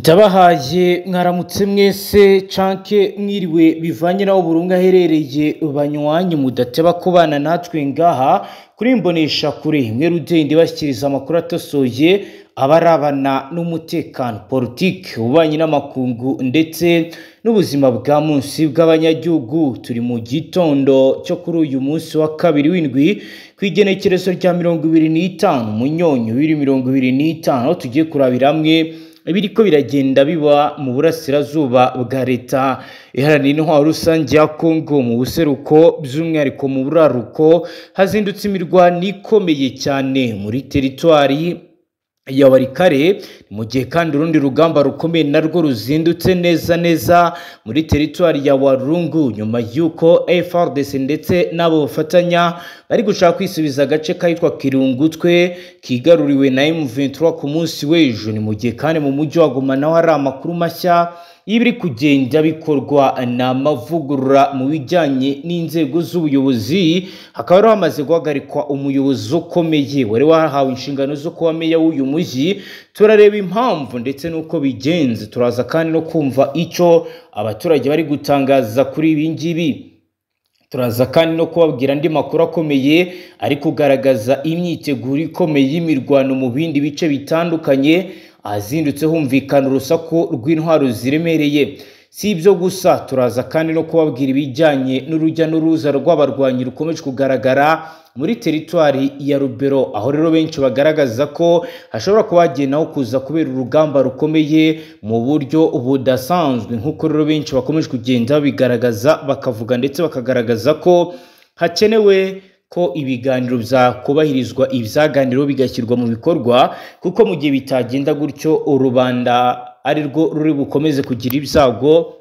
Ndabahaye mwaramutse mwese canke mwiriwe bivanye naho buri umwe aherereye, banywanyi mudateba kubana natwe ngaha kuri Imbonesha Kure imwe rudende bashyikiriza amakuru atosoye abarabana n'umutekano, politiki, ububanyi n'amakungu ndetse n'ubuzima bwa munsi bw'abanyagihugu. Turi mu gitondo cyo kuri uyu munsi wa kabiri w'indwi ku igenekerezo rya 25 Munyonyo 2025, tugiye kurabira hamwe ibiriko biragenda biba mu burasirazuba bwa Leta Iharanira Intwaro Rusange ya Kongo, mu buseruko by'umwihariko mu buraruko hazindutse imirwano ikomeye cyane muri teritwari ya Walikale, mu gihe kandi urundi rugamba rukomeye narwo ruzindutse neza neza muri teritwari ya Walungu, nyuma y'uko FARDC ndetse n'abo bafatanya bari gushaka kwisubiza agace kahitwa Kirungutwe kigaruriwe na M23 ku munsi w'ejo. Ni mu gihe kandi mu mujyi wa Goma naho hari amakuru mashya y'ibiri kugenda bikorwa n'amavugurura mu bijyanye n'inzego z'ubuyobozi, hakaba rero hamaze guhagarikwa umuyobozi ukomeye wari wahawe inshingano zo kuba meya w'uyu mujyi. Turareba impamvu ndetse n'uko bigenze, turaza kandi no kumva icyo abaturage bari gutangaza kuri ibi ngibi. Turaza kandi no kubabwira andi makuru akomeye ari kugaragaza imyiteguro ikomeye y'imirwano mu bindi bice bitandukanye, ahazindutse humvikana urusaku rw'intwaro ziremereye. Si ibyo gusa, turaza kandi no kubabwira ibijyanye n'urujya n'uruza rw'abarwanyi rukomeje kugaragara muri teritwari ya Rubero, aho rero benshi bagaragaza ko hashobora kuba hagendaho kuza kubera urugamba rukomeye mu buryo budasanzwe, nk'uko rero benshi bakomeje kugenda babigaragaza, bakavuga ndetse bakagaragaza ko hakenewe ko ibiganiro byakubahirizwa, ibyaganiro bigashyirwa mu bikorwa, kuko mu gihe bitagenda gutyo urubanda ari rwo ruri bukomeze kugira ibyago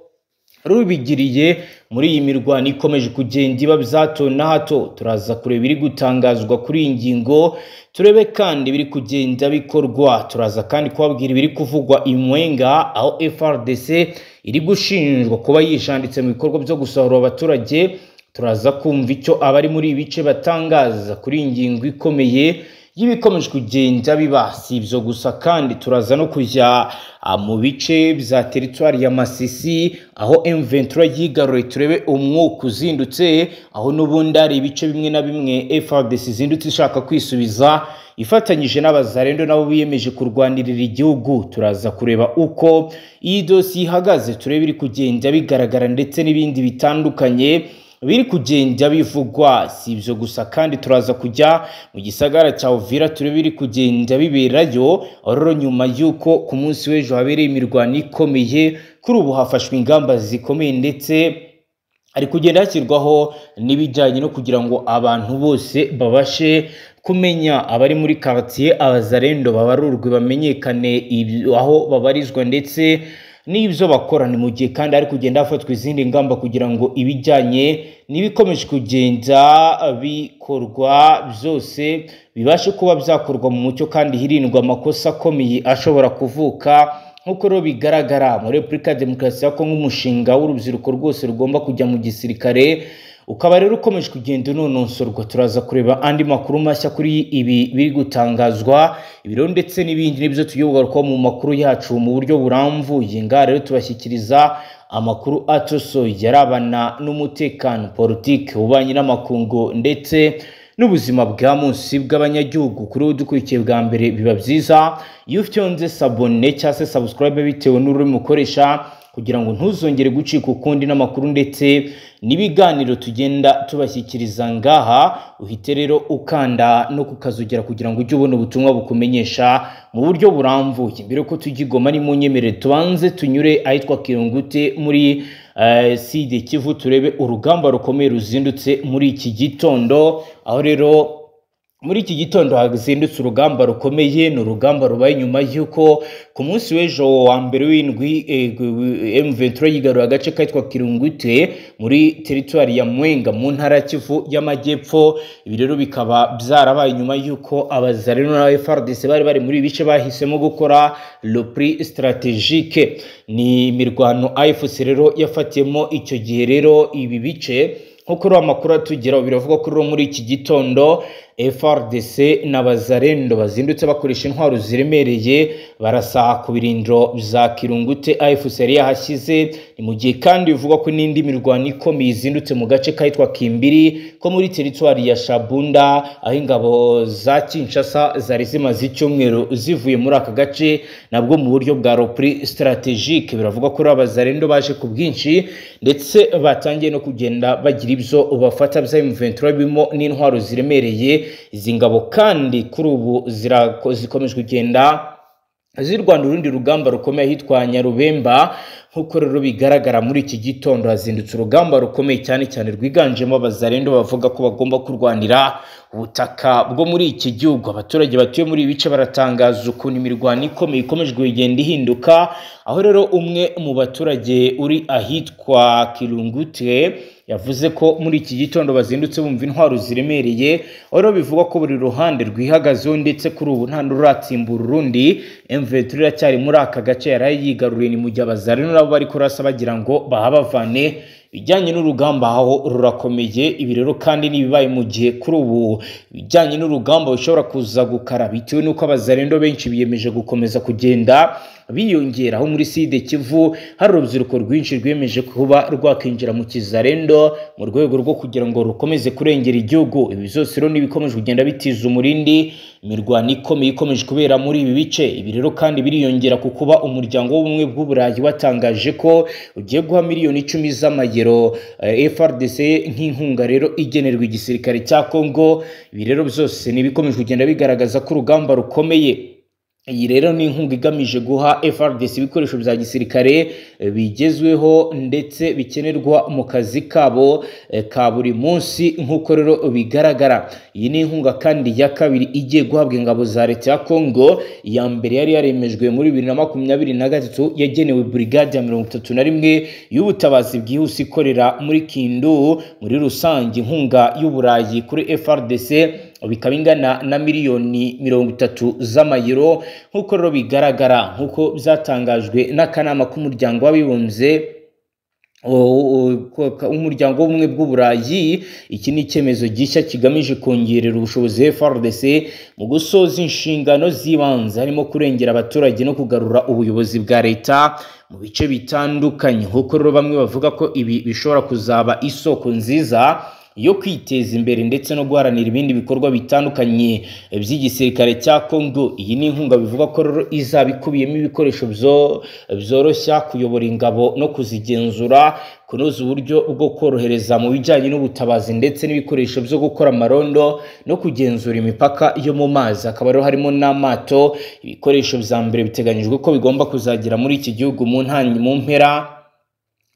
rubigiriye muri iyi mirwano ikomeje kugenda iba bya na hato. Turaza kureba ibiri gutangazwa kuri iyi ngingo, turebe kandi ibiri kugenda bikorwa. Turaza kandi kubabwira ibiri kuvugwa i Mwenga, aho FARDC iri gushinjwa kuba yishanditse mu bikorwa byo gusahura abaturage. Turaza kumva icyo abari muri ibi bice batangaza kuri iyi ngingo ikomeye y'ibikomeje kugenda biba. Si ibyo gusa kandi turaza no kujya mu bice bya teritwari ya Masisi, aho M23 yigaruriye, turebe umwuka uzindutse, aho n'ubundi hari ibice bimwe na bimwe FARDC izindutse ishaka kwisubiza ifatanyije n'abazarendo nabo biyemeje kurwanirira igihugu. Turaza kureba uko iyi dosiye ihagaze, turebe iri kugenda bigaragara ndetse n'ibindi bitandukanye biri kugenda bivugwa. Si ibyo gusa kandi turaza kujya mu gisagara cya Uvira, turebe biri kugenda biberayo, rero nyuma y'uko ku munsi w'ejo habereye imirwano ikomeye, kuri ubu hafashwe ingamba zikomeye ndetse hari kugenda hashyirwaho n'ibijyanye no kugira ngo abantu bose babashe kumenya abari muri quartier, abazarendo babarurwe bamenyekane aho babarizwa ndetse n'ibyo bakora. Ni mu gihe kandi hari kugenda hafatwa izindi ngamba kugira ngo ibijyanye n'ibikomeje kugenda bikorwa byose bibashe kuba byakorwa mu mucyo kandi hirindwa amakosa akomeye ashobora kuvuka, nk'uko rero bigaragara muri Repubulika ya Demokarasi ya Kongo umushinga w'urubyiruko rwose rugomba kujya mu gisirikare ukaba rero ukomeje kugenda unonosorwa. Turaza kureba andi makuru mashya kuri ibi biri gutangazwa, ibiro ndetse n'ibindi nibyo tugiye kugarukaho mu makuru yacu mu buryo burambuye. Ngaha rero tubashyikiriza amakuru atosoye arabana n'umutekano, politiki, ububanyi n'amakungu ndetse n'ubuzima bwa munsi bw'abanyagihugu. Kuri ubu dukurikiye bwa mbere, biba byiza iyo ufite s'abonner cyangwa se subscribe bitewe n'ururimi ukoresha, kugira ngo ntuzongere gucika ukundi n'amakuru ndetse n'ibiganiro tugenda tubashyikiriza ngaha. Uhite rero ukanda no kukazugera kugira ngo ujye ubona ubutumwa bukumenyesha mu buryo burambuye. Mbere ko tujya i Goma, ni mu nyemerere tubanze tunyure ahitwa Kirungute muri Sud Kivu, turebe urugamba rukomeye ruzindutse muri iki gitondo, aho rero muri iki gitondo hazindutse urugamba rukomeye. Ni urugamba rubaye nyuma y'uko ku munsi w'ejo wa mbere w'indwi M23 yigaruye agace kitwa Kirungute muri teritwari ya Mwenga mu ntara ya Kivu y'Amajyepfo. Ibi rero bikaba byarabaye nyuma y'uko abazareno na FARDC bari muri ibice bahisemo gukora le prix stratégique. Ni imirwano AFC rero yafatiyemo icyo gihe rero ibi bice, nk'uko rero amakuru atugeraho biravuga ko rero muri iki gitondo FARDC na Bazarendo bazindutse bakoresha intwaro ziremereye barasa ku birindiro bya Kirungute AFC yari yahashyize. Ni mu gihe kandi bivugwa ko n'indi mirwano ikomeye izindutse mu gace kahitwa Kimbiri ko muri teritwari ya Shabunda, aho ingabo za Kinshasa zari zimaze icyumweru zivuye muri aka gace nabwo mu buryo bwa repli strategique. Biravuga ko Abazarendo baje ku bwinshi ndetse batangiye no kugenda bagira ibyo bafata bya M23 birimo n'intwaro ziremereye. Izi ngabo kandi kuri ubu zikomeje kugenda zirwana urundi rugamba rukomeye ahitwa Nyarubemba. Nk'uko rero bigaragara muri iki gitondo hazindutse urugamba rukomeye cyane cyane rwiganjemo Abazarendo bavuga ko bagomba kurwanira ubutaka bwo muri iki gihugu. Abaturage batuye muri ibi bice baratangaza ukuntu imirwano ikomeye ikomeje kugenda ihinduka, aho rero umwe mu baturage uri ahitwa Kirungute yavuze ko muri iki gitondo bazindutse bumva intwaro ziremereye, aho rero bivugwa ko buri ruhande rwihagazeho ndetse kuri ubu nta n'uratsimbura urundi. M23 iracyari muri aka gace yaraye yigaruriye, ni mu gihe Abazarendo nabo bari kurasa bagira ngo bahabavane. Ibijyanye n'urugamba aho rurakomeye. Ibi rero kandi n'ibibaye mu gihe kuri ubu ibijyanye n'urugamba bishobora kuza gukara bitewe n'uko Abazarendo benshi biyemeje gukomeza kugenda biyongera, aho muri Sud Kivu hari urubyiruko rwinshi rwiyemeje kuba rwakinjira mu kizarendo mu rwego rwo kugira ngo rukomeze kurengera igihugu. Ibi byose rero n'ibikomeje kugenda bitiza umurindi imirwano ikomeye ikomeje kubera muri ibi bice. Ibi rero kandi biriyongera ku kuba umuryango w'ubumwe bw'Uburayi watangaje ko ugiye guha miliyoni 10 z'amayero FARDC nk'inkunga rero igenerwa igisirikare cya Kongo. Ibi rero byose n'ibikomeje kugenda bigaragaza ko urugamba rukomeye. Iyi rero ni inkunga igamije guha FARDC ibikoresho bya gisirikare bigezweho ndetse bikenerwa mu kazi kabo ka buri munsi nk'uko rero bigaragara. Iyi ni inkunga kandi ya kabiri igiye guhabwa ingabo za leta ya Kongo. Iya mbere yari yaremejwe muri 2023 yagenewe brigade ya 31 y'ubutabazi bwihuse ikorera muri Kindu. Muri rusange inkunga y'Uburayi kuri FARDC bikaba ingana na miliyoni 30 z'amayero nk'uko rero bigaragara, nk'uko byatangajwe n'akanama k'umuryango w'abibumbye umuryango w'ubumwe bw'Uburayi. Iki ni icyemezo gishya kigamije kongerera ubushobozi FARDC mu gusoza inshingano z'ibanze harimo kurengera abaturage no kugarura ubuyobozi bwa leta mu bice bitandukanye. Nk'uko rero bamwe bavuga ko ibi bishobora kuzaba isoko nziza yo kwiteza imbere ndetse no guharanira ibindi bikorwa bitandukanye by'igisirikare cya Kongo. Iyi ni inkunga bivuga ko rero izaba ikubiyemo ibikoresho byoroshya kuyobora ingabo no kuzigenzura, kunoza uburyo bwo korohereza mu bijyanye n'ubutabazi ndetse n'ibikoresho byo gukora amarondo no kugenzura imipaka yo mu mazi. Hakaba rero harimo n'amato. Ibikoresho bya mbere biteganyijwe ko bigomba kuzagera muri iki gihugu mu mpera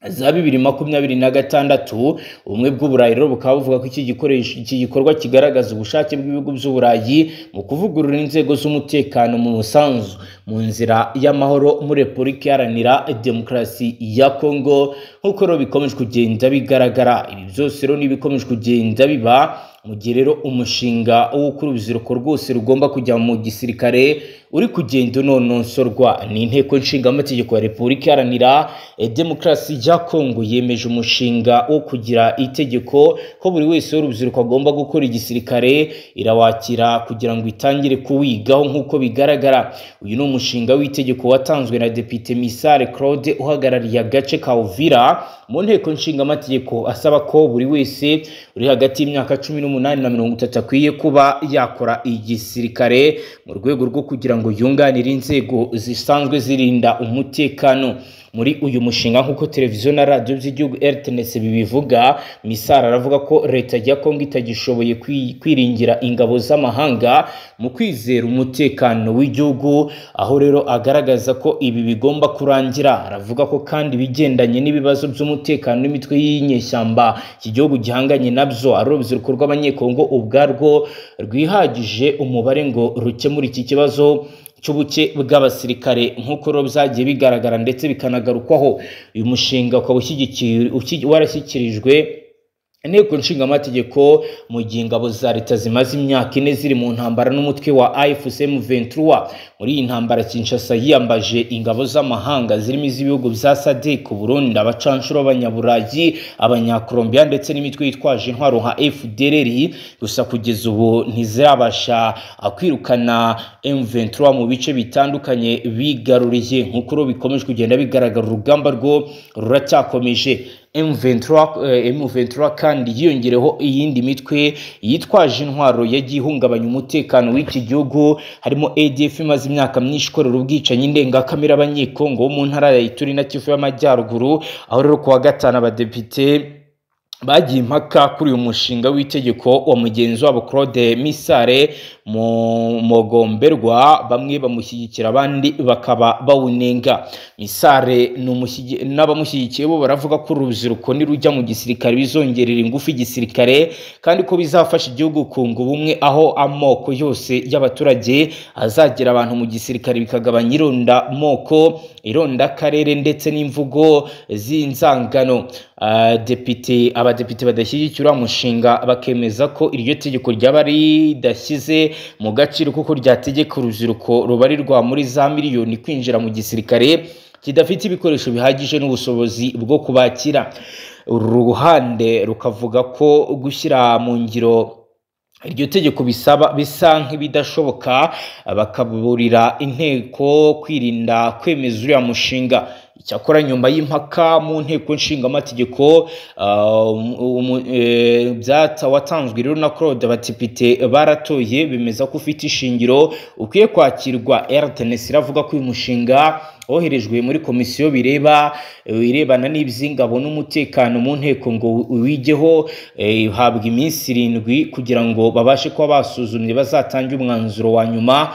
za 2026. Ubumwe bw'Uburayi rero bukaba buvuga ko iki gikoresho iki gikorwa kigaragaza ubushake bw'ibihugu by'Uburayi mu kuvugurura inzego z'umutekano mu musanzu mu nzira y'amahoro muri Repubulika Iharanira Demokarasi ya Kongo, nk'uko rero bikomeje kugenda bigaragara. Ibi byose rero n'ibikomeje kugenda biba mu gihe rero umushinga w'uko urubyiruko rwose rugomba kujya mu gisirikare uri kugenda unonosorwa. Ni inteko nshingamategeko ya Repubulika Iharanira Demokarasi ya Kongo yemeje umushinga wo kugira itegeko ko buri wese w'urubyiruko agomba gukora igisirikare, irawakira kugira ngo itangire kuwigaho nk'uko bigaragara. Uyu ni umushinga w'itegeko watanzwe na Depite Misare Claude uhagarariye agace ka Uvira mu nteko nshingamategeko, asaba ko buri wese uri hagati y'imyaka 18 na 30 akwiye kuba yakora igisirikare mu rwego rwo kugira ngo yunganire inzego zisanzwe zirinda umutekano. Muri uyu mushinga nk'uko televiziyo na radiyo by'igihugu RTNC bibivuga, Misara aravuga ko leta ya Kongo itagishoboye kwiringira ingabo z'amahanga mu kwizera umutekano w'igihugu, aho rero agaragaza ko ibi bigomba kurangira. Aravuga ko kandi ibigendanye n'ibibazo by'umutekano n'imitwe y'inyeshyamba iki gihugu gihanganye nabyo ari urubyiruko rw'Abanyekongo ubwarwo rwihagije umubare ngo rukemure iki kibazo cy'ubuke bw'abasirikare nk'uko rero byagiye bigaragara ndetse bikanagarukwaho. Uyu mushinga ukaba warashyikirijwe Inteko nshingamategeko mu gihe ingabo za leta zimaze imyaka 4 ziri mu ntambara n'umutwe wa AFC M23. Muri iyi ntambara Kinshasa yiyambaje ingabo z'amahanga zirimo iz'ibihugu bya SADC, Burundi, abacanshuro b'abanyaburayi, abanyakolombia ndetse n'imitwe yitwaje intwaro nka FDLR. Gusa kugeza ubu ntizirabasha kwirukana M23 mu bice bitandukanye bigaruriye, nk'uko bikomeje kugenda bigaragara urugamba rwo ruracyakomeje. M23 kandi yiyongereho iyindi mitwe yitwaje intwaro yagiye ihungabanya umutekano w'iki gihugu, harimo ADF imaze imyaka myinshi ikorera ubwicanyi ndengakamere abanyekongo bo mu ntara ya Ituri na Kivu y'Amajyaruguru. Aho rero kuwa gatanu abadepite bagiye impaka kuri uyu mushinga w'itegeko wa mugenzi wabo Claude Misare mu Mogomberwa, bamwe bamushyigikira abandi bakaba bawunenga. Misare n'abamushyigikiye bo baravuga ko urubyiruko nirujya mu gisirikare bizongerera ingufu igisirikare, kandi ko bizafasha igihugu kunga ubumwe, aho amoko yose y'abaturage azagira abantu mu gisirikare, bikagabanya ironda moko, ironda karere ndetse n'imvugo z'inzangano. Abadepite badashyigikira umushinga bakemeza ko iryo tegeko ryaba ridashyize mu gaciro, kuko ryategeka urubyiruko rubarirwa muri za miliyoni kwinjira mu gisirikare kidafite ibikoresho bihagije n'ubushobozi bwo kubakira. Uru ruhande rukavuga ko gushyira mu ngiro iryo tegeko bisaba bisa nk'ibidashoboka, bakaburira inteko kwirinda kwemeza uriya mushinga. Icyakora nyuma y'impaka mu nteko nshingamategeko watanzwe rero na Claude, abadepite baratoye bemeza ko ufite ishingiro ukwiye kwakirwa. RTNC iravuga ko uyu mushinga woherejwe muri komisiyo bireba irebana n'iby'ingabo n'umutekano mu nteko ngo wigeho, ihabwa iminsi 7 kugira ngo babashe kuba basuzumye bazatange umwanzuro wa nyuma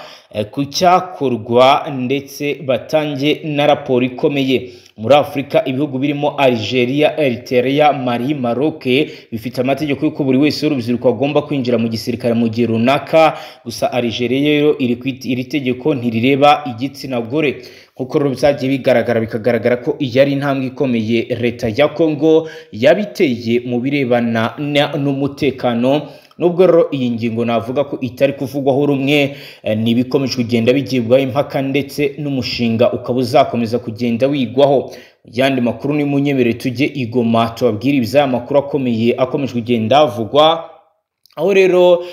ku cyakorwa, ndetse batange na raporo ikomeye. Muri Afurika ibihugu birimo Algeria, Eritrea, Mali, Maroc bifite amategeko y'uko buri wese w'urubyiruko agomba kwinjira mu gisirikare mu gihe runaka. Gusa Algeria yo iri tegeko ntirireba igitsina gore, kuko rero byagiye bigaragara, bikagaragara ko iyi ari intambwe ikomeye leta ya Kongo yabiteye mu birebana n'umutekano. Nubwo rero iyi ngingo navuga ko itari kuvugwaho rumwe, nibikomeje kugenda bigibwaho impaka, ndetse n'umushinga ukaba uzakomeza kugenda wigwaho. Yandi makuru ni munyemere tujye igoma tubabwire iby'aya makuru akomeye akomeje kugenda avugwa. Aho rero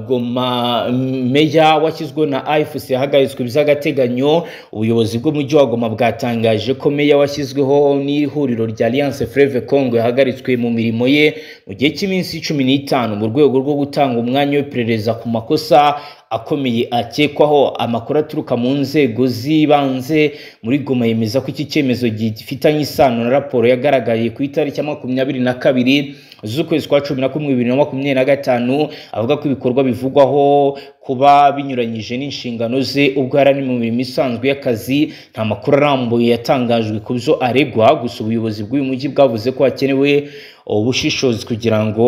Goma meya washyizweho na AFC yahagaritswe by'agateganyo. Ubuyobozi bw'umujyi wa Goma bwatangaje ko meya washyizweho n'ihuriro rya Alliance Fleuve Congo yahagaritswe mu mirimo ye mu gihe cy'iminsi 15 mu rwego rwo gutanga umwanya w'iperereza ku makosa akomeye akekwaho. Amakuru aturuka mu nzego z'ibanze muri Goma yemeza ko iki cyemezo gifitanye isano na raporo yagaragaye ku itariki ya 22 z'ukwezi kwa 11 2025, avuga ko ibikorwa bivugwaho kuba binyuranyije n'inshingano ze ubwo yari ari mu mirimo isanzwe y'akazi. Nta makuru arambuye yatangajwe ku byo aregwa, gusa ubuyobozi bw'uyu mujyi bwavuze ko hakenewe ubushishozi kugira ngo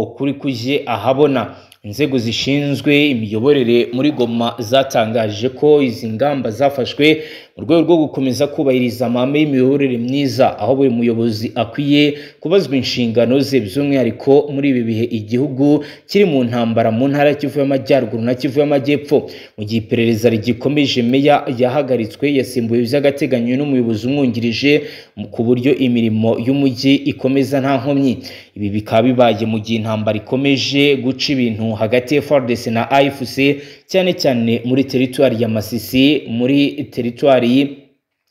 ukuri kujye ahabona. Inzego zishinzwe imiyoborere muri Goma zatangaje ko izi ngamba zafashwe mu rwego rwo gukomeza kubahiriza amahame y'imiyoborere myiza, aho buri muyobozi akwiye kubazwa inshingano ze, by'umwihariko muri ibi bihe igihugu kiri mu ntambara mu ntara ya Kivu y'Amajyaruguru na Kivu y'Amajyepfo. Mu gihe iperereza rigikomeje, meya yahagaritswe yasimbuwe by'agateganyo n'umuyobozi umwungirije ku buryo imirimo y'umujyi ikomeza nta nkomyi. Ibi bikaba bibaye mu gihe intambara ikomeje guca ibintu hagati ya FARDC na AFC, cyane cyane muri teritwari ya Masisi, muri teritwari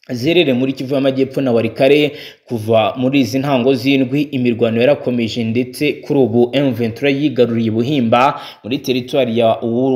zerere muri Kivu y'Amajyepfo na Walikare. Kuva muri izi ntango z'indwi imirwano yarakomeje, ndetse kuri ubu M23 yigaruriye Buhimba muri teritwari ya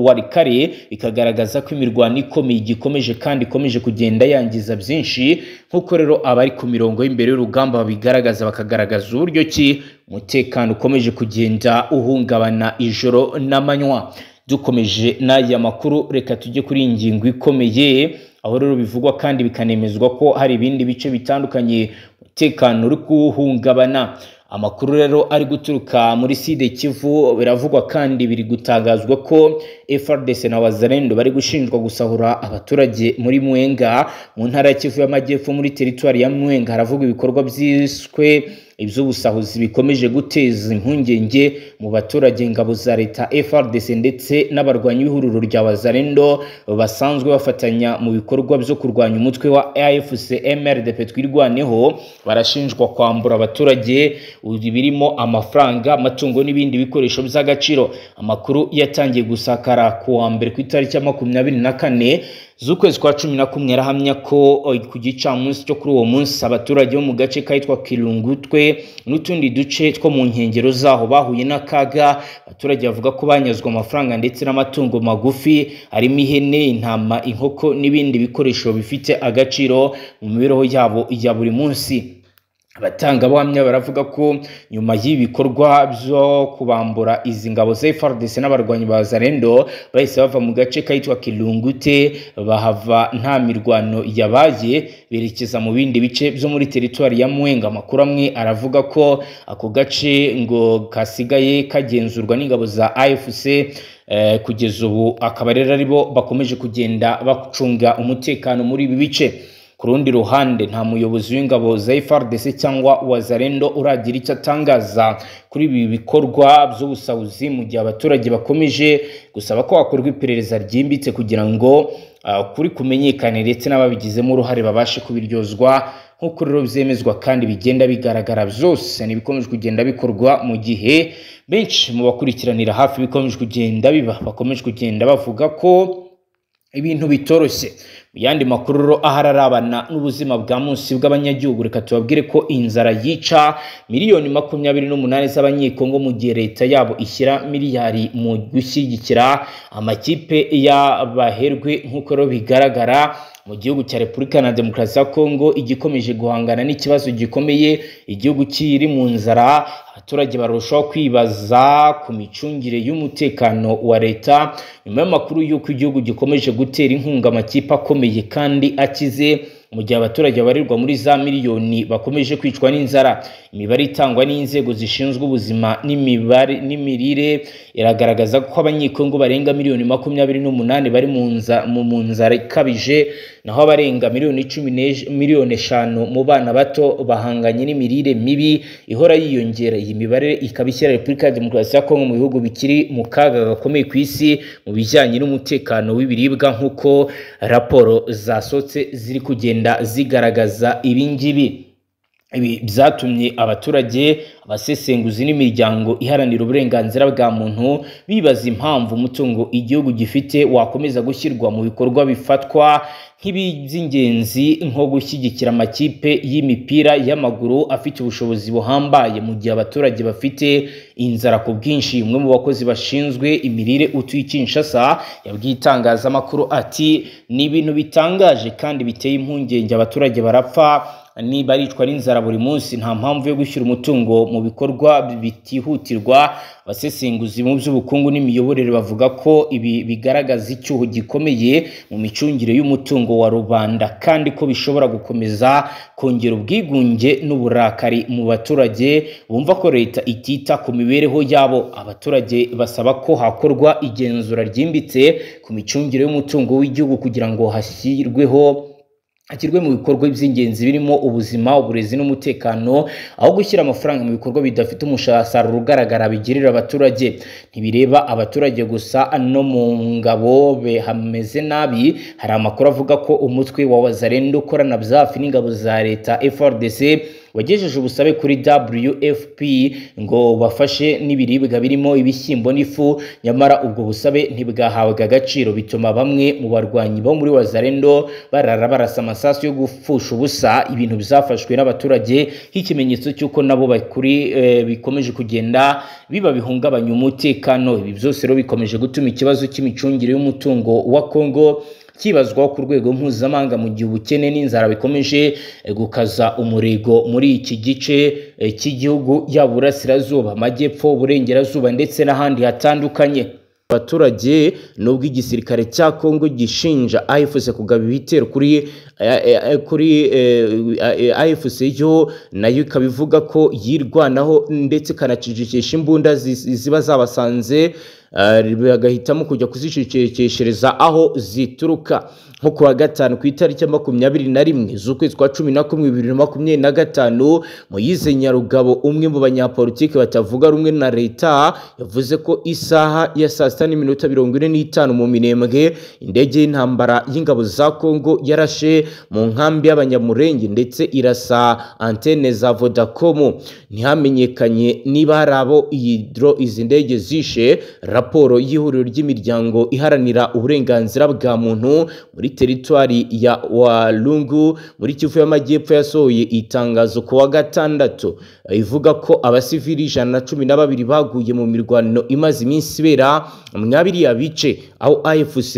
Walikare, bikagaragaza ko imirwano ikomeye igikomeje kandi ikomeje kugenda yangiza byinshi, nk'uko rero abari ku mirongo y'imbere y'urugamba babigaragaza, bakagaragaza uburyo ki umutekano ukomeje kugenda uhungabana ijoro n'amanywa. Dukomeje n'aya makuru, reka tujye kuri iyi ngingo ikomeye, aho rero bivugwa kandi bikanemezwa ko hari ibindi bice bitandukanye umutekano uri kuhungabana. Amakuru rero ari guturuka muri Sud Kivu, biravugwa kandi biri gutangazwa ko FARDC na Wazalendo bari gushinjwa gusahura abaturage muri Mwenga mu ntara ya Kivu y'Amajyepfo. Muri teritwari ya Mwenga haravugwa ibikorwa byiswe iby'ubusahuzi bikomeje guteza impungenge mu baturage. Ingabo za leta FARDC ndetse n'abarwanyi b'ihuriro rya Wazalendo basanzwe bafatanya mu bikorwa byo kurwanya umutwe wa AFC MRDP Twirwaneho barashinjwa kwambura abaturage birimo amafaranga, amatungo n'ibindi bikoresho by'agaciro. Amakuru yatangiye gusakara ku wa mbere ku itariki ya 24 z'ukwezi kwa 11 arahamya ko ku gicamunsi cyo kuri uwo munsi abaturage bo mu gace kitwa Kirungutwe n'utundi duce two mu nkengero zaho bahuye n'akaga. Abaturage bavuga ko banyazwe amafaranga ndetse n'amatungo magufi arimo ihene, intama, inkoko n'ibindi bikoresho bifite agaciro mu mibereho yabo ya buri munsi. Abatangabuhamya baravuga ko nyuma y'ibikorwa byo kubambura izi ngabo za FARDC n'abarwanyi ba Wazalendo bahise bava mu gace kitwa Kirungute, bahava nta mirwano yabaye, berekeza mu bindi bice byo muri teritwari ya Mwenga. Amakuru amwe aravuga ko ako gace ngo kasigaye kagenzurwa n'ingabo za AFC kugeza ubu, akaba rero aribo bakomeje kugenda bacunga umutekano muri ibi bice. Ku rundi ruhande, nta muyobozi w'ingabo za FARDC cyangwa Wazalendo uragira icyo atangaza kuri ibi bikorwa by'ubusahuzi, mu gihe abaturage bakomeje gusaba ko hakorwa iperereza ryimbitse kugira ngo kuri kumenyekane ndetse n'ababigizemo uruhare babashe kubiryozwa, nk'uko rero byemezwa kandi bigenda bigaragara. Byose ntibikomeje kugenda bikorwa mu gihe benshi mu bakurikiranira hafi bikomeje kugenda biba bakomeje kugenda bavuga ko ibintu bitoroshye. Mu yandi makuru rero ahararabana n'ubuzima bwa munsi bw'abanyagihugu, reka tubabwire ko inzara yica miliyoni 28 z'abanyekongo mu gihe leta yabo ishyira miliyari mu gushyigikira amakipe y'abaherwe. Nk'uko rero bigaragara mu gihugu cya Repubulika na Demokarasi ya Kongo igikomeje guhangana n'ikibazo gikomeye, igihugu kiri mu nzara, abaturage barushaho kwibaza ku micungire y'umutekano wa leta nyuma y'amakuru y'uko igihugu gikomeje gutera inkunga amakipe akomeye kandi akize, mu gihe abaturage babarirwa muri za miliyoni bakomeje kwicwa n'inzara. Imibare itangwa n'inzego zishinzwe ubuzima n'imibare n'imirire iragaragaza ko abanyekongo barenga miliyoni 28 bari mu nzara ikabije, naho abarenga miliyoni 5 mu bana bato bahanganye n'imirire mibi ihora yiyongera. Iyi mibare ikaba ishyira Repubulika ya Demokarasi ya Kongo mu bihugu bikiri mu kaga gakomeye ku isi mu bijyanye n'umutekano w'ibiribwa, nk'uko raporo zasohotse ziri kugenda zigaragaza ibingibi. Ibi byatumye abaturage, abasesenguzi n'imiryango iharanira uburenganzira bwa muntu bibaza impamvu umutungo igihugu gifite wakomeza gushyirwa mu bikorwa bifatwa nk'iby'ingenzi nko gushyigikira amakipe y'imipira y'amaguru afite ubushobozi buhambaye, mu gihe abaturage bafite inzara ku bwinshi. Umwe mu bakozi bashinzwe imirire utuye Kinshasa yabwiye itangazamakuru ati: "Ni ibintu bitangaje kandi biteye impungenge, abaturage barapfa niba aricwa n'inzara buri munsi, nta mpamvu yo gushyira umutungo mu bikorwa bitihutirwa." Abasesenguzi mu by'ubukungu n'imiyoborere bavuga ko ibi bigaragaza icyuho gikomeye mu micungire y'umutungo wa rubanda, kandi ko bishobora gukomeza kongera ubwigunge n'uburakari mu baturage bumva ko leta itita ku mibereho yabo. Abaturage basaba ko hakorwa igenzura ryimbitse ku micungire y'umutungo w'igihugu kugira ngo hashyirwe mu bikorwa by'ingenzi birimo ubuzima, uburezi n'umutekano, aho gushyira amafaranga mu bikorwa bidafite umusaruro ugaragara bigirira abaturage. Ntibireba abaturage gusa, no mu ngabo hameze nabi. Hari amakuru avuga ko umutwe wa Wazalendo ukorana bya hafi n'ingabo za leta FARDC wagejeje ubusabe kuri WFP ngo bafashe n'ibiribwa birimo ibishyimbo n'ifu, nyamara ubwo busabe ntibwahawe agaciro, bituma bamwe mu barwanyi bo muri Wazalendo barara barasa amasasu yo gupfusha ubusa, ibintu byafashwe n'abaturage nk'ikimenyetso cy'uko nabo bakuri bikomeje kugenda biba bihungabanya umutekano. Ibi byose rero bikomeje gutuma ikibazo cy'imicungire y'umutungo wa Kongo kibazwaho ku rwego mpuzamahanga, mu gihe ubukene n'inzara bikomeje gukaza umurego muri iki gice cy'igihugu, yaba Uburasirazuba, Amajyepfo, Uburengerazuba ndetse n'ahandi hatandukanye. Abaturage, nubwo igisirikare cya Kongo gishinja AFC kugaba ibitero kuri AFC, yo nayo ikaba ivuga ko yirwanaho ndetse ikanacecekesha imbunda ziba zabasanze. bagahitamo kujya kuzicecekeshereza aho zituruka. Nko kuwa gatanu ku itariki ya 21 z'ukwezi kwa 11 2025, Moyize Nyarugabo, umwe mu banyapolitiki batavuga rumwe na leta, yavuze ko isaha ya saa 6:45 mu Minembwe indege y'intambara y'ingabo za Kongo yarashe mu nkambi y'Abanyamurenge ndetse irasa antene za Vodacom. Ntihamenyekanye niba hari abo izi ndege zishe. Raporo y'ihuriro ry'imiryango iharanira uburenganzira bwa muntu muri teritwari ya Walungu muri Kivu y'Amajyepfo yasohoye itangazo ku wa gatandatu ivuga ko abasivili 112 baguye mu mirwano imaze iminsi ibera mwa biriya bice, aho AFC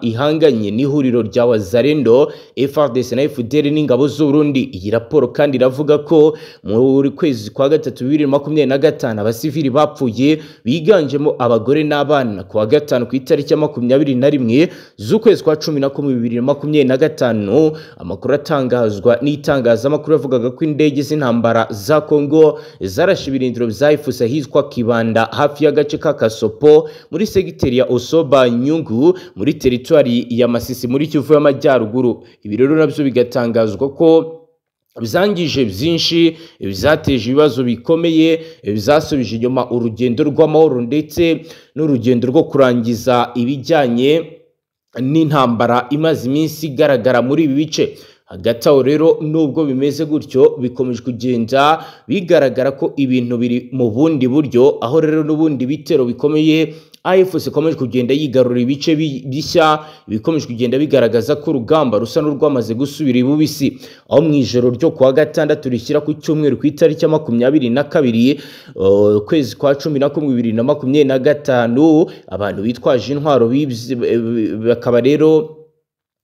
ihanganye n'ihuriro rya Wazalendo, FARDC na FDL n'ingabo z'u Burundi. Iyi raporo kandi iravuga ko muri kwezi kwa gatatu 2025 abasivili bapfuye biganjemo abagore n'abana. Ku wa gatanu ku itariki ya 21 z'ukwezi kwa 11 2025, amakuru atangazwa n'itangazamakuru yavugaga ko indege z'intambara za Kongo zarashe ibirindiro bya AFC ahitwa Kibanda hafi y'agace ka Kasopo muri segiteri ya Osoba Nyungu muri teritwari ya Masisi muri Kivu y'Amajyaruguru. Ibi rero nabyo bigatangazwa ko byangije byinshi, byateje ibibazo bikomeye, byasubije inyuma urugendo rw'amahoro ndetse n'urugendo rwo kurangiza ibijyanye n'intambara imaze iminsi igaragara muri ibi bice. Hagati aho rero nubwo bimeze gutyo, bikomeje kugenda bigaragara ko ibintu biri mu bundi buryo, aho rero n'ubundi bitero bikomeye AFC ikomeje kugenda yigarura ibice bishya, bikomeje kugenda bigaragaza ko urugamba rusa n'urwamaze gusubira ibubisi, aho mu ijoro ryo kuwa gatandatu rishyira ku cyumweru ku itariki ya 22 kwezi kwa 11 2025, abantu bitwaje intwaro bakaba rero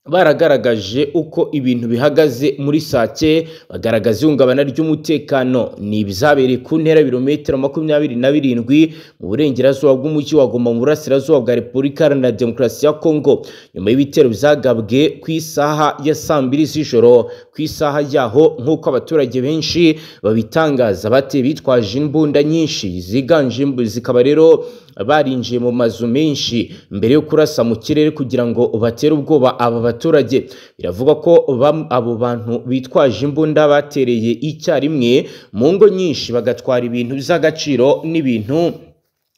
baragaragaje uko ibintu bihagaze muri Sake, bagaragaza ihungabana ry'umutekano. Ni ibyabereye ku ntera ibirometero 27 mu burengerazuba bw'umujyi wa Goma mu burasirazuba bwa Repubulika Iharanira Demokarasi ya Kongo, nyuma y'ibitero byagabwe ku isaha ya saa 2 z'ijoro ku isaha yaho, nk'uko abaturage benshi babitangaza. Bateye bitwaje imbunda nyinshi ziganje, zikaba rero barinjiye mu mazu menshi mbere yo kurasa mu kirere kugira ngo batere ubwoba aba baturage. Biravuga ko abo bantu bitwaje imbunda batereye icyarimwe mu ngo nyinshi, bagatwara ibintu by'agaciro n'ibintu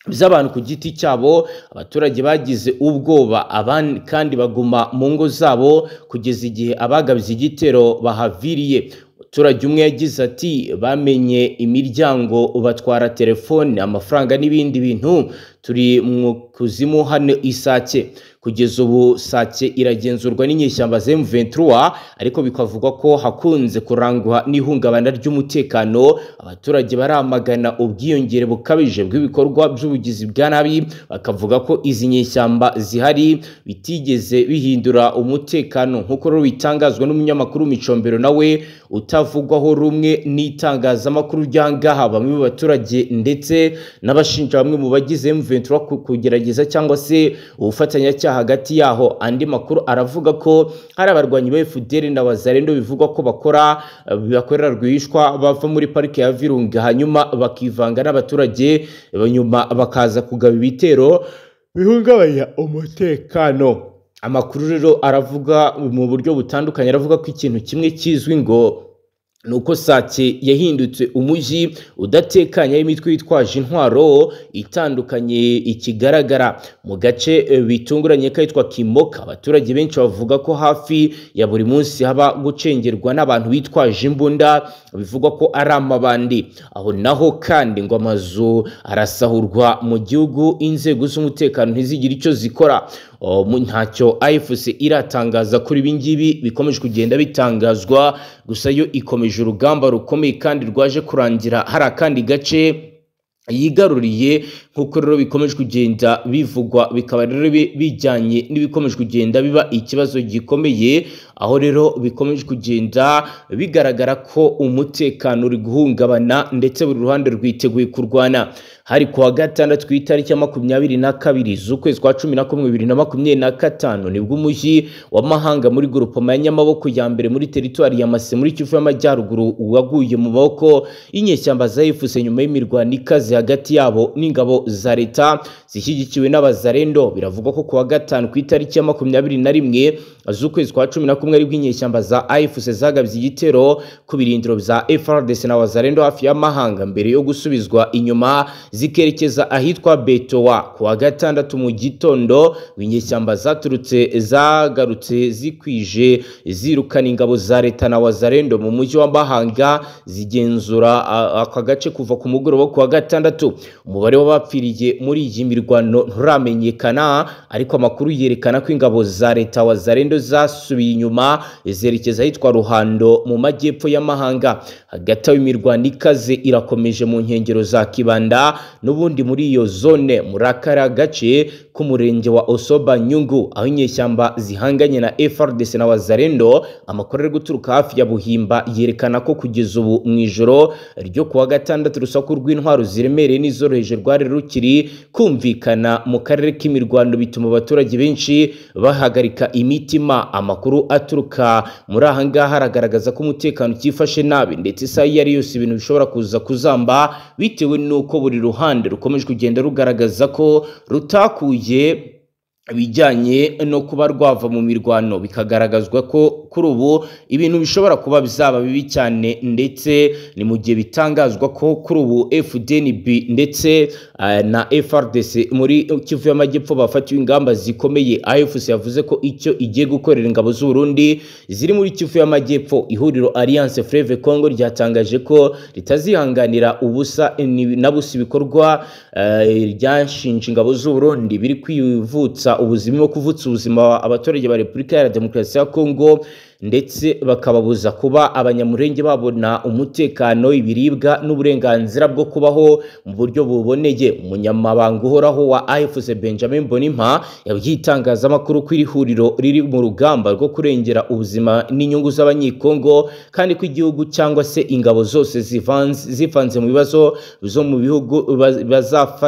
by'abantu ku giti cyabo. Abaturage bagize ubwoba abandi kandi baguma mu ngo zabo kugeza igihe abagabye igitero bahaviriye. Umuturage umwe yagize ati: bamenye imiryango, batwara telefone, amafaranga n'ibindi bintu, turi mu kuzimu hano Isake. Kugeza ubu Sake iragenzurwa n'inyeshyamba za M23, ariko bikavugwa ko hakunze kurangwa n'ihungabana ry'umutekano. Abaturage baramagana ubwiyongere bukabije bw'ibikorwa by'ubugizi bwa nabi, bakavuga ko izi nyeshyamba zihari bitigeze bihindura umutekano, nk'uko rero bitangazwa n'umunyamakuru Micombero nawe utavugwaho rumwe n'itangazamakuru ryangaha. Bamwe mu baturage ndetse n'abashinja bamwe mu bagize M23 kugerageza cyangwa se ubufatanyacyaha hagati yaho. Andi makuru aravuga ko hari abarwanyi ba FDL na Wazalendo bivugwa ko bakorera rwihishwa bava muri parike ya Virunga, hanyuma bakivanga n'abaturage, nyuma bakaza kugaba ibitero bihungabanya umutekano. Amakuru rero aravuga mu buryo butandukanye, aravuga ko ikintu kimwe kizwi ngo nuko Sake yahindutse umujyi udatekanye w'imitwe yitwaje intwaro itandukanye ikigaragara mu gace bitunguranye kitwa Kimoka. Abaturage benshi bavuga ko hafi ya buri munsi haba gucengerwa n'abantu bitwaje imbunda bivugwa ko ari amabandi. Aho naho kandi ngo amazu arasahurwa mu gihugu, inzego z'umutekano ntizigire icyo zikora. Ntacyo AFC iratangaza kuri ibi ngibi bikomeje kugenda bitangazwa, gusa yo ikomeje urugamba rukomeye kandi rwaje kurangira hari akandi gace yigaruriye, nk'uko rero bikomeje kugenda bivugwa, bikaba rero bijyanye n'ibikomeje kugenda biba ikibazo gikomeye, aho rero bikomeje kugenda bigaragara ko umutekano uri guhungabana ndetse buri ruhande rwiteguye kurwana. Hari kuwa gatandatu ku itariki ya 22 z'ukwezi kwa 11 2025, nibwo umujyi wa Mahanga muri groupement ya Nyamaboko ya mbere muri teritwari ya Masisi muri Kivu y'Amajyaruguru waguye mu maboko y'inyeshyamba za AFC nyuma y'imirwano ikaze hagati yabo n'ingabo za leta zishyigikiwe n'abazarendo. Biravugwa ko kuwa gatanu ku itariki ya 21 z'ukwezi kwa 11 aribwo inyeshyamba za AFC zagabye igitero ku birindiro bya FARDC na Wazalendo hafi ya Mahanga mbere yo gusubizwa inyuma zikerekeza ahitwa Betowa. Kuwa gatandatu mu gitondo inyeshyamba zaturutse zagarutse zikwije zirukana ingabo za leta na Wazalendo mu mujyi wa Mahanga, zigenzura aka gace kuva ku mugoroba kuwa gatandatu. Umubare w'abapfiriye muri iyi mirwano nturamenyekana, ariko amakuru yerekana ko ingabo za leta Wazalendo zasubiye inyuma zerekeza ahitwa Ruhando mu majyepfo ya Mahanga. Hagati aho imirwano ikaze irakomeje mu nkengero za Kibanda n'ubundi muri iyo zone muri akara gace k'umurenge wa Osoba Nyungu, aho inyeshyamba zihanganye na FARDC na Wazalendo. Amakuru ari guturuka hafi ya Buhimba yerekana ko kugeza ubu mu ijoro ryo kuwa gatandatu urusaku rw'intwaro ziremereye n'izoroheje rwari rukiri kumvikana mu karere k'imirwano, bituma abaturage benshi bahagarika imitima. Amakuru aturuka muri aha ngaha aragaragaza ko umutekano ukifashe nabi, ndetse isaha iyo ari yose ibintu bishobora kuza kuzamba bitewe n'uko buri ruhande rukomeje kugenda rugaragaza ko rutakuye ibijyanye no kuba rwava mu mirwano. Bikagaragazwa ko kuri ubu ibintu bishobora kuba bizaba bibi cyane, ndetse ni mu gihe bitangazwa ko kuri ubu FDNB ndetse na FARDC muri Kivu y'Amajyepfo bafatiwe ingamba zikomeye. AFC yavuze ko icyo igiye gukorera ingabo z'u Burundi ziri muri Kivu y'Amajyepfo. Ihuriro Alliance Fleuve Congo ryatangaje ko ritazihanganira ubusa na busa ibikorwa ryashinje ingabo z'u Burundi biri kwivutsa ubuzima no kuvutsa ubuzima abaturage ba Repubulika ya Demokarasi ya Kongo, ndetse bakababuza kuba abanyamurenge babona umutekano, ibiribwa n'uburenganzira bwo kubaho mu buryo buboneye. Umunyamabanga uhoraho wa AFC Benjamin Bonimpa yabwiye itangazamakuru ko iri huriro riri mu rugamba rwo kurengera ubuzima n'inyungu z'abanyekongo, kandi ko igihugu cyangwa se ingabo zose zivanze mu bibazo zo mu bihugu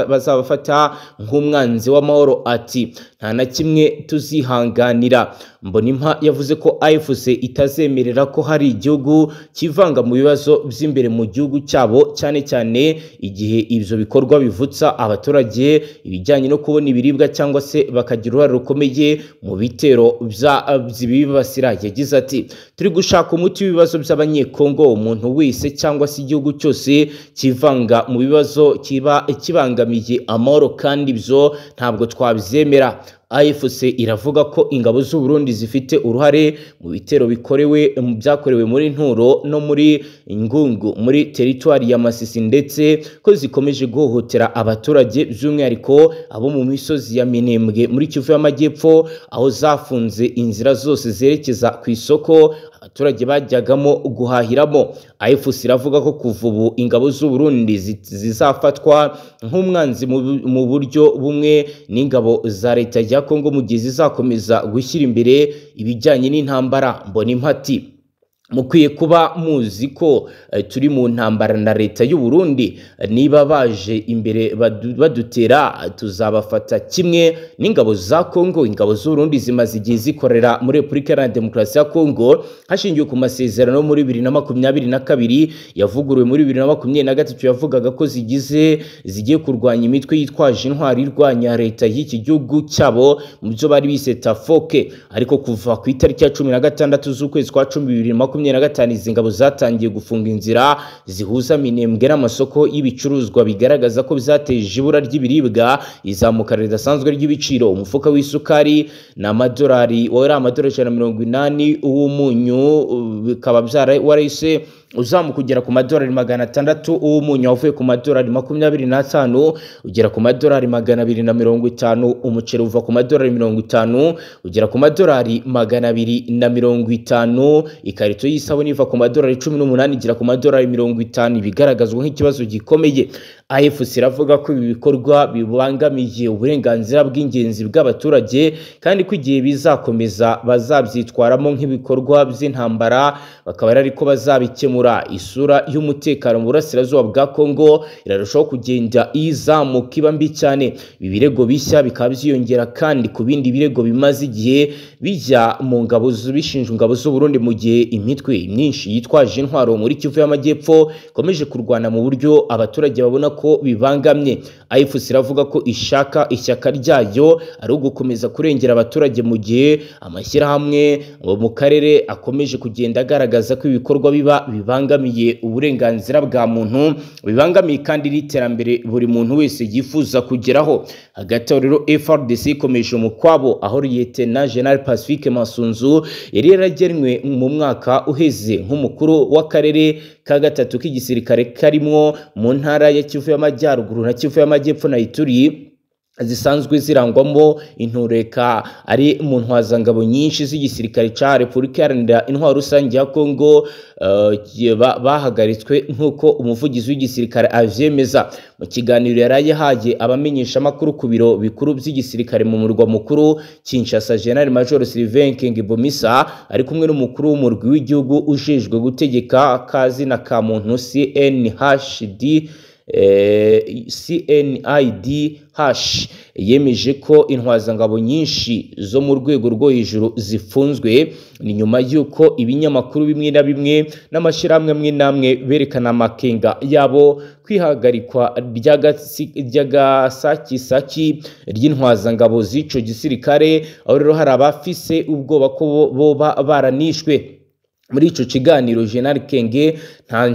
bazabafata nk'umwanzi w'amahoro. Ati nta na kimwe tuzihanganira. Mbonimpa yavuze ko AFC itazemerera ko hari igihugu kivanga mu bibazo by'imbere mu gihugu cyabo, cyane cyane igihe ibyo bikorwa bivutsa abaturage ibijyanye no kubona ibiribwa cyangwa se bakagira uruhare rukomeye mu bitero by'ibibasira. Yagize ati turi gushaka umuti w'ibibazo by'abanyekongo, umuntu wese cyangwa se igihugu cyose kivanga mu bibazo kiba kibangamiye amahoro, kandi ibyo ntabwo twabyemera. AFC iravuga ko ingabo z'u Burundi zifite uruhare mu bitero bikorewe byakorewe muri Nturo no muri Ngungu muri teritwari ya Masisi, ndetse ko zikomeje guhohotera abaturage by'umwihariko abo mu misozi ya Minembwe muri Kivu y'Amajyepfo, aho zafunze inzira zose zerekeza ku isoko abaturage bajyagamo guhahiramo. AFC iravuga ko kuva ubu ingabo z'u Burundi zizafatwa nk'umwanzi mu buryo bumwe n'ingabo za leta ya Kongo mu gihe zizakomeza gushyira imbere ibijyanye n'intambara. Mbonimpa ati mukwiye kuba muzi ko turi mu ntambara na leta y'u Burundi, niba baje imbere badutera tuzabafata kimwe n'ingabo za Kongo. Ingabo z'u Burundi zimaze igihe zikorera muri Repubulika Iharanira Demokarasi ya Kongo hashingiwe ku masezerano muri 2022 yavuguruwe muri 2023, yavugaga ko zigiye kurwanya imitwe yitwaje intwari irwanya leta y'iki gihugu cyabo mu byo bari bise Tafoke. Ariko kuva ku itariki ya 16 z'ukwezi kwa 10 2025 izi ngabo zatangiye gufunga inzira zihuza Minembwe n'amasoko y'ibicuruzwa, bigaragaza ko bizateje ibura ry'ibiribwa, izamuka ridasanzwe ry'ibiciro. Umufuka w'isukari ni amadolari wari amadolari 180, uw'umunyu bikaba warahise uzamuka ugera ku madolari 600, uw'umunyu wavuye ku madolari 25 ugera ku madolari 250, umuceri uva ku madolari 50 ugera ku madolari 250, ikarito y'isabune iva ku madolari 18 igera ku madolari 50, ibigaragazwa nk'ikibazo gikomeye. AFC iravuga ko ibi bikorwa bibangamiye uburenganzira bw'ingenzi bw'abaturage, kandi ko igihe bizakomeza bazabyitwaramo nk'ibikorwa by'intambara, bakaba ariko bazabikemura. kuzamura isura y'umutekano mu burasirazuba bwa Kongo irarushaho kugenda izamuka iba mbi cyane. Ibi birego bishya bikaba byiyongera kandi ku bindi birego bimaze igihe bijya mu ngabo bishinjwa ingabo z'u Burundi, mu gihe imitwe myinshi yitwaje intwaro muri Kivu y'Amajyepfo ikomeje kurwana mu buryo abaturage babona ko bibangamye. AFC iravuga ko ishaka ishyaka ryayo ari ugukomeza kurengera abaturage, mu gihe amashyirahamwe mu karere akomeje kugenda agaragaza ko ibikorwa biba bibangamiye uburenganzira bwa muntu, bibangamiye kandi n'iterambere buri muntu wese yifuza kugeraho. Hagati aho rero FARDC ikomeje umukwabo, aho Lieutenant General Pacifique Masunzu yari yaragenwe mu mwaka uheze nk'umukuru w'akarere ka gatatu k'igisirikare karimwo mu ntara ya Kivu y'Amajyaruguru na Kivu y'Amajyepfo na Ituri, zisanzwe zirangwamo intureka ari mu ntwazangabo nyinshi z'igisirikare ca Repubulika Iharanira Intwaro Rusange ya Kongo bahagaritswe nk'uko umuvugizi w'igisirikare avyemeza. Mu kiganiro yari yahaye abamenyeshamakuru ku biro bikuru by'igisirikare mu murwa mukuru Kinshasa, General Major Sylvain Kengibomisa ari kumwe n'umukuru w'umurwi w'igihugu ujejwe gutegeka kazina ka muntu CNHD CNIDH yemeje ko intwazangabo nyinshi zo mu rwego rwo hejuru zifunzwe. Ni nyuma y'uko ibinyamakuru bimwe na bimwe n'amashyirahamwe amwe n'amwe berekana amakenga yabo kwihagarikwa ry'agasakisaki ry'intwazangabo z'ico gisirikare, aho rero hari abafise ubwoba ko boba baranishwe. Muri ico kiganiro General Kenge nta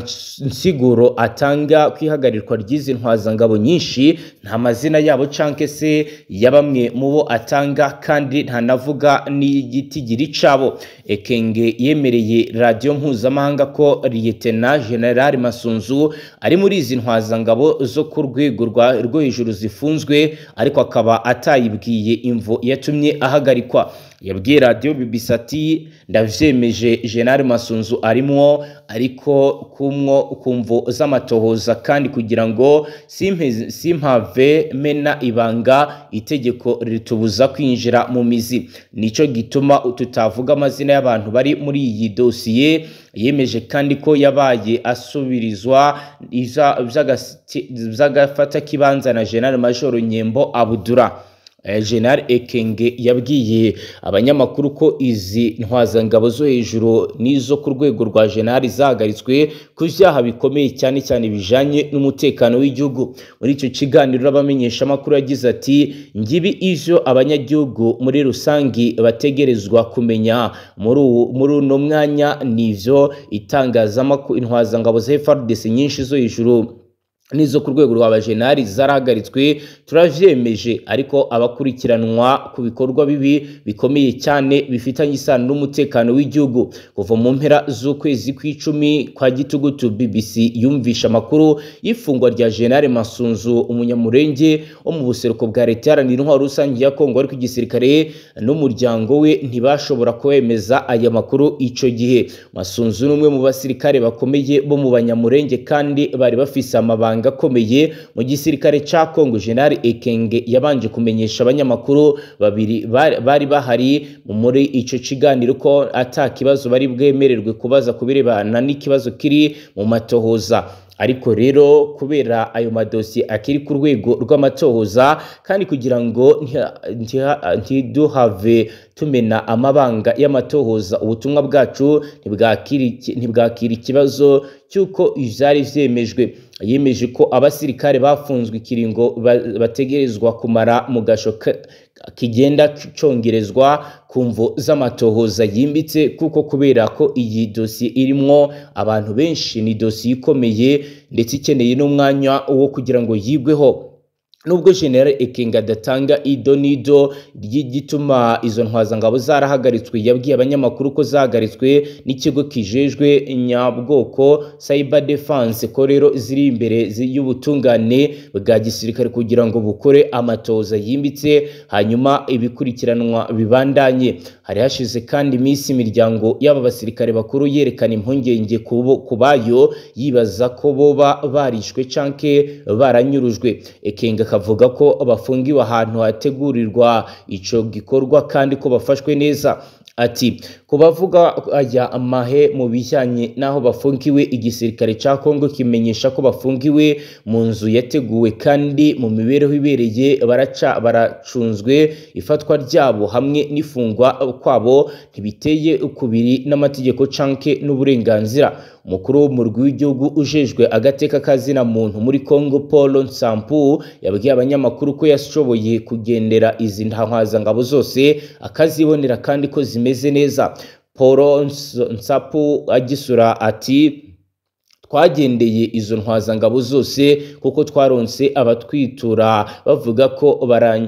nsiguro atanga kwihagarikwa ry'izi ntwazangabo nyinshi, nta mazina yabo canke se ya bamwe mu bo atanga, kandi ntanavuga n'igitigiri cabo. Ekenge yemereye radiyo mpuzamahanga ko Lieutenant General Masunzu ari muri izi ntwazangabo zo ku rwego rwo hejuru zifunzwe, ariko akaba atayibwiye imvo yatumye ahagarikwa. Yabwiye radiyo BBC ati ndavyemeje General Masunzu arimwo, ariko kumwo kumvo z'amatohoza, kandi kugira ngo simpave mena ibanga itegeko ritubuza kwinjira mu mizi, nico gituma tutavuga amazina y'abantu bari muri iyi dosiye. Yemeje kandi ko yabaye asubirizwa vy'agafata kibanza na General Major Nyembo Abudura. General Ekenge yabwiye abanyamakuru ko izi ntwazangabo zo hejuru n'izo ku rwego rwa General zahagaritswe ku vyaha bikomeye cyane cyane bijanye n'umutekano w'igihugu. Muri icyo kiganiro abamenyeshamakuru yagize ati ngibi ivyo abanyagihugu muri rusangi bategerezwa kumenya muri uno mwanya, nivyo itangazamakuru intwazangabo za FARDC nyinshi zo hejuru nizo ku rwego rwa bajenari zarahagaritswe turavyemeje, ariko abakurikiranwa ku bikorwa bibi bikomeye cyane bifitanye isano n'umutekano w'igihugu. Kuva mu mpera z'ukwezi kw'icumi kwa Gitugutu, BBC yumvisha amakuru y'ifungwa rya General Masunzu, umunyamurenge wo mu buseruko bwa Leta Iharanira Intwaro Rusange ya Kongo, ariko igisirikare n'umuryango we ntibashobora kwemeza aya makuru ico gihe. Masunzu ni umwe mu basirikare bakomeye bo mu banyamurenge kandi bari bafise amabanga akomeye mu gisirikare ca Kongo. General Ekenge yabanje kumenyesha abanyamakuru babiri bari bahari muri ico kiganiro ko ata kibazo bari bwemererwe kubaza kubirebana n'ikibazo kiri mu matohoza. Ariko rero kubera ayo madosiye akiri ku rwego rw'amatohoza, kandi kugira ngo ntiduhave tumena amabanga y'amatohoza, ubutumwa bwacu ntibwakira ikibazo cy'uko ivyari vyemejwe. Yemeje ko abasirikare bafunzwe ikiringo bategerezwa kumara mu gasho kigenda congerezwa ku mvo z'amatohoza yimbitse, kuko kubera ko iyi dosiye irimwo abantu benshi, ni dosiye ikomeye ndetse ikeneye n'umwanya wo kugira ngo yigweho. Nubwo General Ekenge adatanga ido n'ido ry'igituma izo ntwazangabo zarahagaritswe, yabwiye abanyamakuru ko zahagaritswe n'ikigo kijejwe nyabwoko Cyber Defense, ko rero ziri imbere y'ubutungane bwa gisirikare kugira ngo bukore amatoza yimbitse, hanyuma ibikurikiranwa bibandanye. Hari hashize kandi iminsi imiryango y'aba basirikare bakuru yerekana impungenge ku bayo, yibaza ko boba barishwe canke baranyurujwe. Ekenge akavuga ko bafungiwe ahantu hategurirwa ico gikorwa kandi ko bafashwe neza. Ati kubavuga aya amahe mu bijyanye n'aho bafungiwe, igisirikare ca Kongo kimenyesha ko bafungiwe mu nzu yateguwe kandi mu mibereho ibereye, baraca baracunzwe. Ifatwa ryabo hamwe n'ifungwa kwabo ntibiteye ukubiri n'amategeko canke n'uburenganzira. Umukuru w'umurwi w'igihugu ujejwe agateka kazina muntu muri Kongo, Paul Nsampu, yabwiye abanyamakuru ko yashoboye kugendera izi ntahwazangabo zose akazibonera kandi ko zimeze neza. Paul Nsapu agisura ati twagendeye izo ntwazangabo zose kuko twaronse abatwitura bavuga ko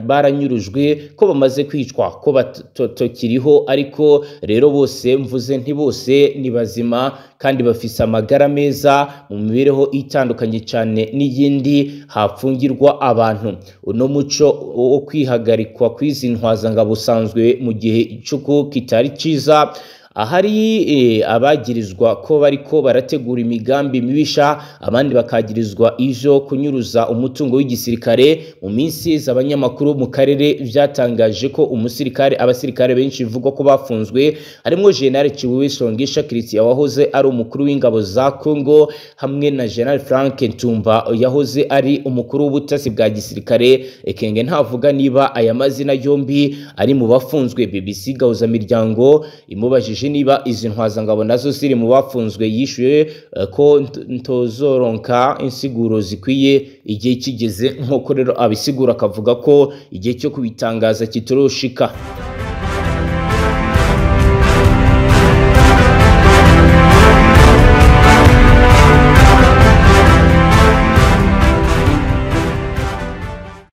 baranyurujwe, ko bamaze kwicwa, ko batakiriho, ariko rero bose mvuze nti bose ni bazima kandi bafise amagara meza mu mibereho itandukanye cyane n'iyindi hafungirwa abantu. Uno muco wo kwihagarikwa kw'izi ntwazangabo usanzwe mu gihe icuku kitari ciza, ahari abagirizwa ko bariko barategura imigambi mibisha, abandi bakagirizwa ivyo kunyuruza umutungo w'igisirikare. Mu minsi z'abanyamakuru mu karere vyatangaje ko abasirikare benshi bivugwa ko bafunzwe, harimwo General Chiwewe Songesha Christian wahoze ari umukuru w'ingabo za Congo, hamwe na General Frank Ntumba yahoze ari umukuru w'ubutasi bwa gisirikare. Ekenge ntavuga niba aya mazina yombi ari mu bafunzwe. BBC Gahuza Miryango imubajije niba izi ntwazangabo nazo ziri mu bafunzwe, yishuye ko ntozoronka insiguro zikwiye igihe kigeze, nk'uko rero abisigura akavuga ko igihe cyo kubitangaza kitoroshika.